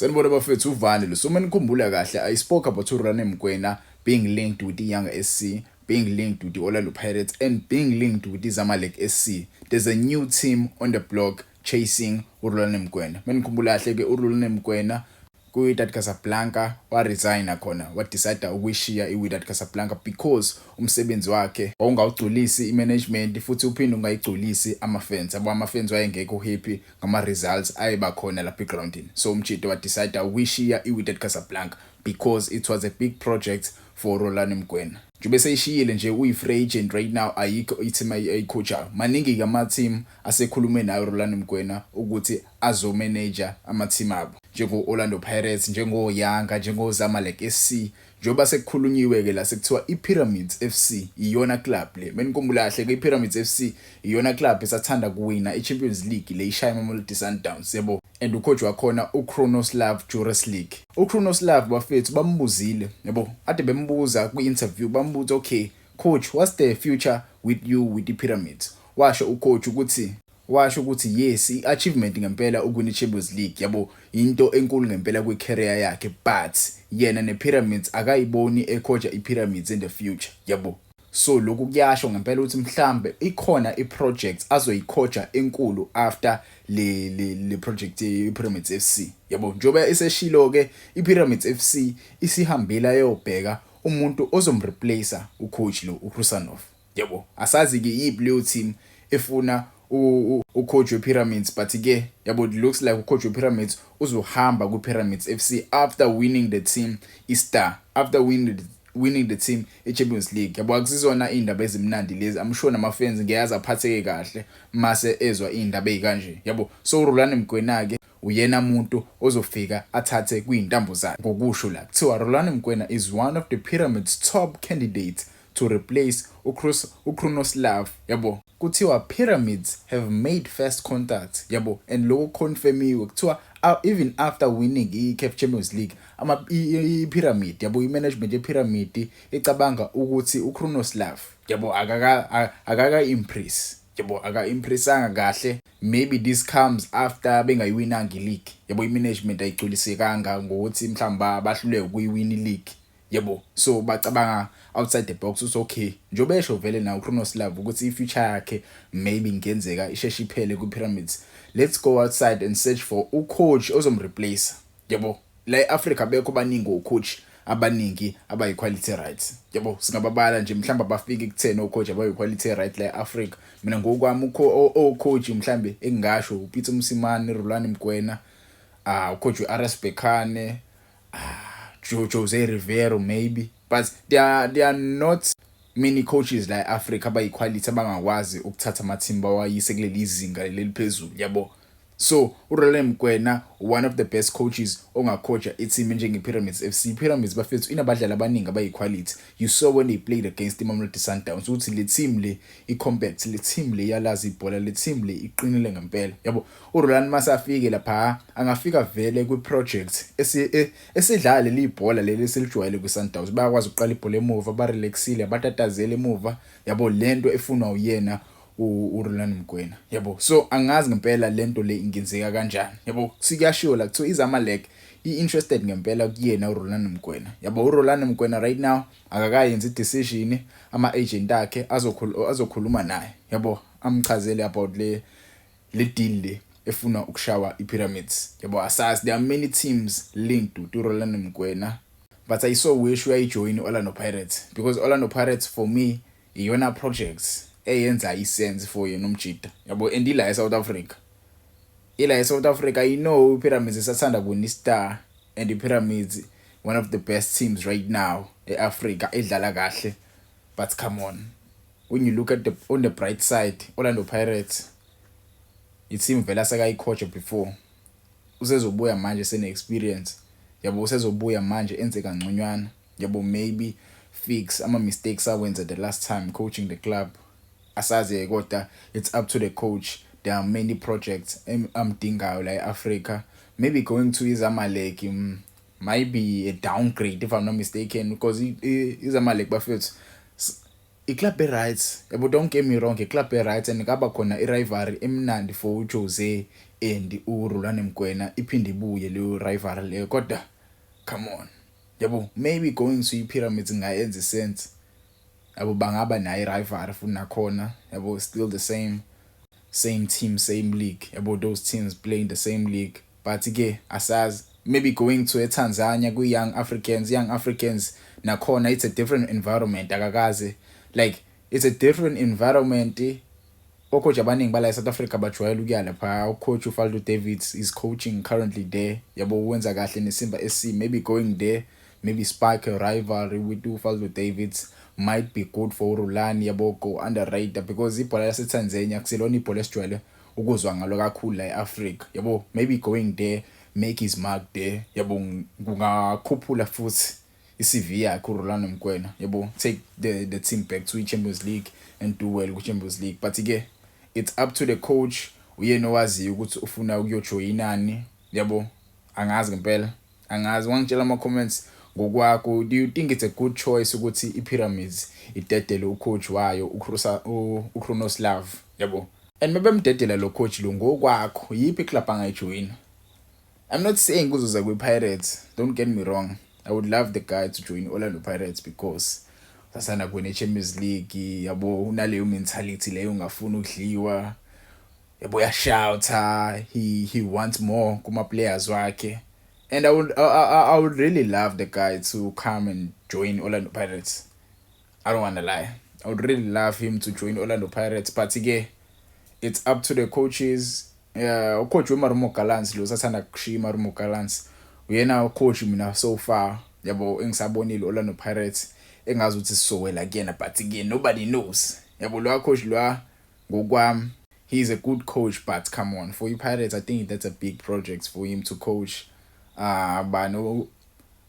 Sanibona bafethu, uvani lo. So manikhumbula kahle, I spoke about uRulani Mokwena being linked with iYanga SC, being linked with the Orlando Pirates and being linked with iZamalek SC. There's a new team on the block chasing uRulani Mokwena. Manikhumbula kahle ke, uRulani Mokwena kuWydad Casablanca wa-resigna khona, wa-decide ukuyishiya iWydad Casablanca because umsebenzi wakhe wawungawugculisi i-management futhi uphinde ungayigculisi ama-fans yabo. Ama-fans wayengekho happy ngama-results ayeba khona lapha egroundini, so umjita wa-decide ukuyishiya iWydad Casablanca because it was a big project for Rulani Mokwena. Njengoba seyishiyile nje, uyi-free agent right now, ayikho i-team ayicoachayo. Maningi-ke ama-team asekhulume nayo Rulani Mokwena ukuthi azo-manage ama-team abo, njengo-Orlando Pirates, njengo-Yanga, njengo-Zamalek SC. Njengoba sekukhulunyiwe-ke la, sekuthiwa i-Pyramids FC iyona club le. Menikhumbula kahle-ke, i-Pyramids FC iyona club esathanda kuwina i-Champions League le, ishaya iMamelodi Sundowns, yabo, and ucoach wakhona uKrunoslav Jurasek. UKrunoslav, bafethu, bambuzile, yabo, ade bembuza kwi-interview, bambuza, "Okay coach, what's the future with you with the Pyramids?" Washo ucoach ukuthi, washo ukuthi yes, i-achievement ngempela ukuwina i-Champions League, yabo, into enkulu ngempela kwi-career yakhe, but yena ne-Pyramids akayiboni ecoacha i-Pyramids in the future, yabo. So lokhu kuyasho ngempela ukuthi mhlambe ikhona i-project azoyicoacha enkulu after le project ye-Pyramids FC, yabo. Njengoba eseshilo ke, i-Pyramids FC isihambile yobheka umuntu ozomreplace ucoach lo uKrusanov, yabo. Asazi ke yiphi leyo team efuna ucoach wePyramids, but ke, yabo, it looks like ucoach wePyramids uzohamba kuPyramids FC after winning the team iStar, after winning the team eChampions League, yabo. Akusizona indaba ezimnandi lezi. I'm sure nama fans ngiyazi aphatheke kahle mase ezwa indaba ezikanje, yabo. So uRulani Mokwena ke uyena umuntu ozofika athathe kuyintambo zakhe. Ngokusho la kuthiwa Rulani Mokwena is one of the Pyramids' top candidates to replace uKrunoslav, yabo. Kuthiwa Pyramids have made first contact, yabo, and lokho confirmiwe. Kuthiwa even after winning i-CAF Champions League, ama i-Pyramid, yabo, i-management ye-Pyramid icabanga ukuthi uKrunoslav, yabo, akaka impress, yabo, aka impressanga kahle. Maybe this comes after bengayiwinanga i-league, yabo. I-management ayigculisekanga ngokuthi mhlawumbe bahluleke ukuyiwina i-league, yabo, so bacabanga outside the box ukuthi okay, njengoba esho vele nawo uKrunoslav ukuthi i-future yakhe maybe ingenzeka isheshe iphele ku-Pyramids, let's go outside and search for ucoach ozomreplace, yabo. La e-Africa bekho baningi ocoach abaningi abayi-quality, right, yabo. Singababala nje mhlawumbe abafike ku-10 ocoach abayi-quality, right, la e-Africa. Mina ngokwami ocoach mhlambe engingasho uPitso Mosimane, Rulani Mokwena, ucoach we-RS Berkane, Jose Rivero maybe, but there are not many coaches la e-Africa abayi-quality abangakwazi ukuthatha ama-team bawayise kuleli zinga leli phezulu, yabo. So uRulani Mokwena, one of the best coaches ongacoacha i-team njenge-Pyramids FC. Pyramids, bafethu, inabadlali abaningi abayi-quality. You saw when they played against iMamelodi Sundowns ukuthi le team le i-compact, le team le iyalazi ibhola, le team le iqinile ngempela, yabo. URulani masafike lapha angafika vele kwi-project esidlala leli ibhola leli esilijwayele kwi-Sundowns. Bayakwazi ukuqala ibhola emuva, barelaxile, batatazele emuva, yabo, lento efunwa uyena uRulani Mokwena, yabo. So angazi ngempela lento le ingenzeka kanjani, yabo. Sikuyashiwo la, kuthiwa iZamalek i-interested ngempela kuyena uRulani Mokwena, yabo. URulani Mokwena right now akakayenzi i-decision. Ama-agent akhe azokhuluma naye, yabo, amchazele about le deal le efuna ukushawa iPyramids, yabo. Asazi, there are many teams linked to Rulani Mokwena, but I so wish uyayijoin iOrlando Pirates because Orlando Pirates for me iyona projects eyenza isense for yena umjita, yabo, and ila eSouth Africa, ila eSouth Africa. I know iPyramids isathanda kuwina iStar and iPyramids one of the best teams right now eAfrica edlala kahle, but come on, when you look at the on the bright side, Orlando Pirates i-team vele asekayicoach before. Usezobuya manje sene experience, yabo, usezobuya manje enze kangconywana, yabo, maybe fix ama mistakes awenza the last time coaching the club. Asazi kodwa it's up to the coach. There are many projects amdingayo la eAfrica. Maybe going to iZamalek might be a downgrade, if I'm not mistaken, because iZamalek, bafethu, I-club e-right, yabo, don't get me wrong, i-club e-right and ngaba khona i-rivalry emnandi for uJose and uRulani Mokwena, iphinde ibuye leyo rivalry leyo. Kodwa come on, yabo, maybe going to i-Pyramids ingayenza sense, yabo, bangaba nayo i-rivalry futhi nakhona, yabo, still the same team, same league, yabo, those teams playing the same league. But ke asazi, maybe going to eTanzania kwi Young Africans, Young Africans nakhona it's a different environment, akakaze, like, it's a different environment. Ocoach abaningi bala eSouth Africa bajwayele ukuya lapha. Ucoach uFaldo Davids is coaching currently there, yabo, wenza kahle neSimba SC. Maybe going there, maybe spark a rivalry with uFaldo Davids might be good for uRulani, yabo, go under radar, because ibhola laseTanzania akusilona ibhola esijwayele ukuzwa ngalo kakhulu la eAfrica, yabo. Maybe going there, make his mark there, yabo, kungakhuphula futhi i-CV yakhe uRulani Mokwena, yabo, take the team back to i-Champions League and do well ku-Champions League. But ke it's up to the coach, uyena owaziyo ukuthi ufuna ukuyojoyinani, yabo. Angazi ngempela, angazi. Wangitshela ama comments ngokwakho, do you think it's a good choice ukuthi iPyramids idedele ucoach wayo uKrunoslav, yabo? And mebemdedela lo coach lo, ngokwakho yiphi club angayijoyina? I'm not saying kuzoza kwi-Pirates, don't get me wrong. I would love the guy to join Orlando Pirates because sasana kuwina Champions League, yabo, unaleyo mentality leyo ungafuni ukudliwa, yabo, uyashouta, he wants more kuma players wakhe, and I would really love the guy to come and join Orlando Pirates. I don't want to lie, I would really love him to join Orlando Pirates, but ke it's up to the coaches. Yeah, ucoach weMarumo Gallants lo sathanda kushiya iMarumo Gallants, uyena coach mina so far, yabo, engisabonile Orlando Pirates engazi ukuthi sizowela kuyena. But ke nobody knows, yabo. Lo coach lo, ngokwami he's a good coach, but come on, for iPirates I think that's a big project for him to coach. Bano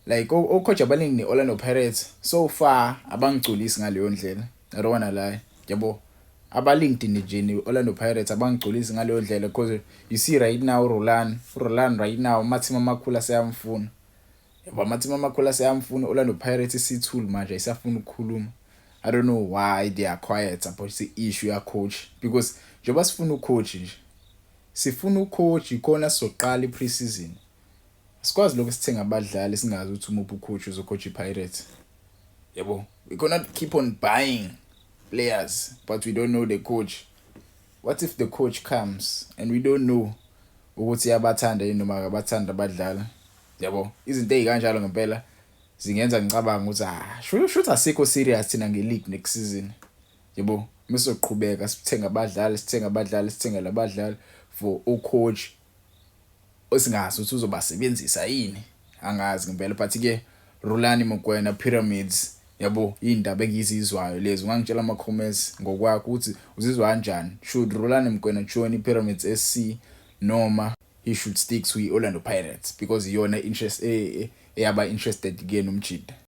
like ocoach abaningi neOrlando Pirates so far abangigculisi ngaleyo ndlela, I don't wanna lie, yabo. Abalinked nje ne-Orlando Pirates abangigculisi ngaleyo ndlela, because you see right now Rulani right now amateam amakhulu aseyamfuna, yabo, amateam amakhulu aseyamfuna. Orlando Pirates isithuli manje, ayisafuna ukukhuluma. I don't know why they are quiet about the issue ya coach, because njengoba sifuna ucoach nje, sifuna ucoach ikhona sizoqala ipreseason. Sikwazi lokho sithenga abadlali singazi ukuthi umuphi ucoach uzocoach iPirates, yabo. We cannot keep on buying players but we don't know the coach. What if the coach comes and we don't know ukuthi yabathanda yini noma akabathanda abadlali, yabo? Izinto ezikanjalo ngempela zingenza ngicabanga ukuthi ah, shuthi asikho serious thina nge-league next season, yabo, mesizoqhubeka sithenga abadlali, sithenga abadlali, sithenga labadlali for ucoach osingazi ukuthi uzobasebenzisa yini. Angazi ngempela, but ke Rulani Mokwena, Pyramids, yabo, indaba engizizwayo lezo. Ungangitshela ama comments ngokwakho ukuthi uzizwa kanjani. Should Rulani Mokwena join iPyramids SC noma he should stick to iOrlando Pirates, because iyona interest eyaba interested kuyena umjida?